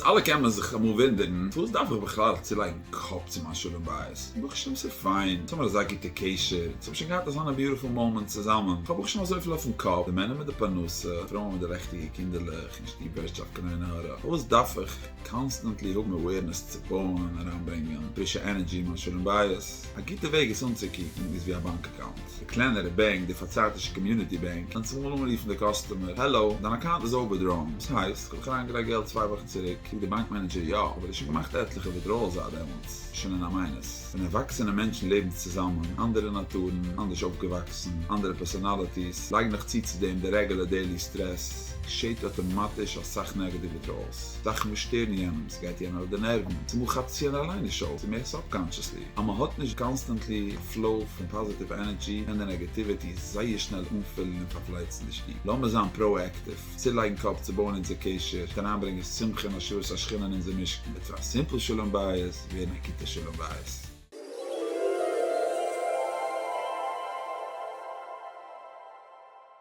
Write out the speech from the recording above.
אלע קען מען זיך אמאל וואונדערן, פארוואס דארף איך בכלל צולייגן קאפ צו מיין שלום בית? ברוך השם ס'איז פיין, אונז האבן אזא גוטע קשר, אונז האבן שוין געהאט אזאנע beautiful moments צוזאמען, כ'האב ברוך השם אזויפיל אויפן קאפ, די מענער מיט די פרנסה, פרויען מיט די לעכטיגע קינדערלעך און שטוב ווערטשאפט קיין עין הרע, פארוואס דארף איך constantly האבן awareness צו בויען, אריינברענגען פרישע energy אין מיין שלום בית? א גוטע וועג עס אנצוקוקן איז ווי א באנק account. די קלענערע בענק, די פארצייטישע community בענק, קען צומאל אנרופן די customer, העלא, דיין account איז overdrawn, וואס הייסט? כ'האב דאך אריינגעלייגט געלט צוויי וואכן צוריק, זאגט די באנק manager, יא, אבער האסט שוין געמאכט עטליכע withdrawals זייט דעמאלטס, שוין אין א minus. ווען ערוואקסענע מענטשן לעבן צוזאמען, אנדערע נאטורן, אנדערש אויפגעוואקסן, אנדערע personalities, לייג נאך צו צו דעם די רעגולער daily stress, געשעט אטאמאטיש אסאך negative withdrawals, זאכן וואס שטערן יענעם, ס'גייט יענער אויף די נערוון, צומאל כאפט עס יענער אליין נישט אויף, ס'איז מער subconsciously. אז מ'האט נישט constantly א flow פון positive energy קען די negativity זייער שנעל אנפילן און פארפלייצן די שטוב. לאמיר זיין proactive, צולייגן קאפ צו בויען אונזער קשר, אריינברענגען שמחה און השראת השכינה אין אונזער משכן, וועט פון א simple שלום בית ווערן א גוטע שלום בית.